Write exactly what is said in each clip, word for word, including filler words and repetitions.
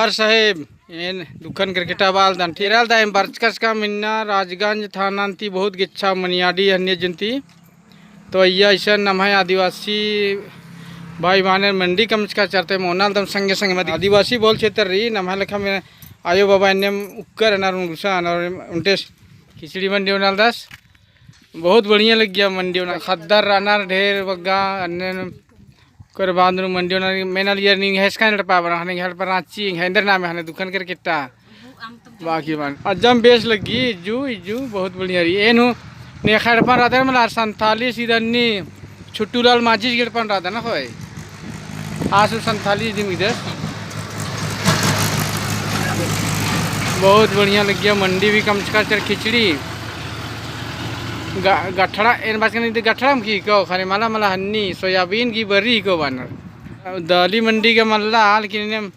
साहेब, एन दुखन केरकेट्टा बालदन। एरालदय एम बरचका रहचकम इन्ना राजगंज थाना ती बहुत गेच्छा मनियाडी हन्ने जन्ती। तो अइय्या इसन नम्है आदिवासी भाई बहनर मंडी कमचका चरते मोनालदम संगे संगे मदी आदिवासी बहुल क्षेत्र रई, नम्है लेखा में आयो बाबा एन्नेम उक्कर अनर उंगुसन और उन्टेस खिचड़ी मंडी ओनालदस। बहुत बढ़िया लग्गिया मंडी ओना, खद्दर रअनर ढेर बग्गा, अन्ने ओकर बाद नू मंडी ओना मेनल ईयर निंग्है एसकन एड़पा बना, निंग्है एड़पा राँची, निंग्है एन्देर नामे हने दुखन केरकेट्टा। बाकी बन अज्जम बेस लग्गी, इज्जू, इज्जू बहुत बढ़िया रई। एन हूँ नेखा एड़पन रअदर मला संथाली सीधा नी छुट्टू लाल माझी गे एड़पन रअदर ना खोय। आसु संथाली दिम इधर। बहुत बढ़िया लग्गिया मंडी भी कमचका चर खिचड़ी। ग-, गठड़ा, एन बाचकन इधर गठड़ा में की को, खाली मला मला हन्नी, सोयाबीन की बरी को बानर। दाली मंडी के मल्ला, लेकिन इन्ने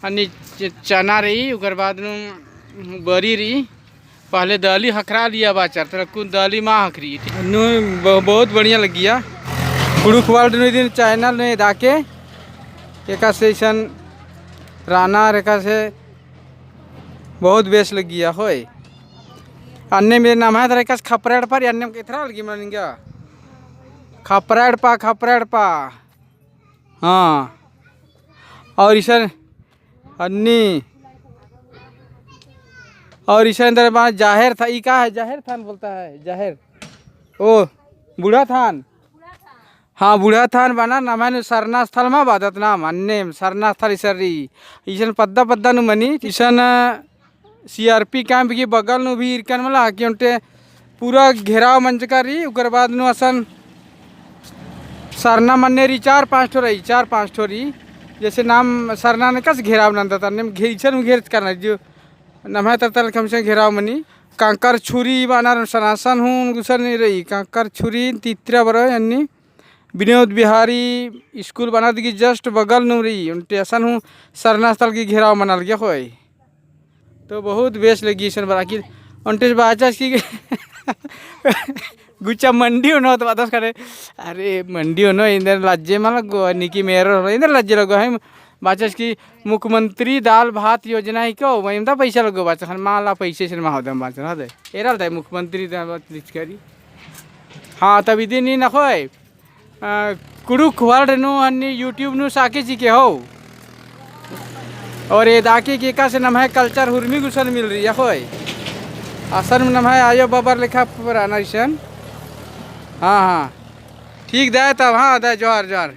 अन्नी च-, चना रई, उकर बाद नू बरी रई। पहले दाली हखरा लिया बाचर, तर अक्कुन दाली मा हखरी। नू ब-, बहुत बढ़िया लग्गिया। कुँड़ुख़ World नू इदिन channel नू एदाके, एकासे इसन रअनर एकासे बहुत बेस लग्गिया होय। अन्ने में नम्है तर एकासे खपरा एड़पा रई, अन्ने में एथरा लग्गी मना निंगा। खपरा एड़पा, खपरा एड़पा। हाँ। और इसन अन्नी। और इसन एन्देर बा जाहेर था, ई का है? जाहेर थान बोलता है, जाहेर। ओ, बूढ़ा थान। हाँ, बूढ़ा थान बअनर, नम्है नू सरना स्थल मा बअदत नाम, अन्ने सरना स्थल इसन रई। इसन पद्दा पद्दा नू मनी, इसन CRP camp की बगल नू भी इरकन मला कि ओन्टे पूरा घेराव मंजका रई, उकर बाद नू असन सरना मन्ने रई चार पाँच ठो रई, चार पाँच ठो रई। जैसे नाम सरना ने कस घेराव नन्दत, अन्ने घे-, इसन घेरचका रई जो नम्है तरतल कम से घेराव मनी। कांकर छुरी बअनर सनासन हूँ गुसन रई, कांकर छुरी तित्रा बरओ अन्नी। विनोद बिहारी स्कूल बअनर दिगी just बगल नू रई, ओन्टे असन हूँ सरना स्थल की घेराव मना लग्गिया होय। तो बहुत बेस लग्गी इसन बरआ की, ओन्टेस बाचस की गुचा मंडी ओनो तो बातस करे, अरे मंडी ओनो एन्देर लज्जे मा लग्गो, निकी मेरो एन्देर लज्जे लग्गो है, बाचस की मुख्यमंत्री दाल भात योजना ही को, वही मा पैसा लग्गो बाचस, ख़ने मला पैसे से मा होदम बाचस, हाँ दे, एरालदय मुख्यमंत्री दाल भात लिखचका रई। हाँ, तब इदिन नी नखोय, अ, कुँड़ुख़ World नू अन्नी YouTube नू साके चिके हो। और एदाके कि एकासे नम्है culture हुरमी गुसन मिल रई अख़ोय। असन नम्है आयो बाबर लेखा पुराना इसन। हाँ, हाँ। ठीक दाय तब, हाँ दाय, जोहार, जोहार।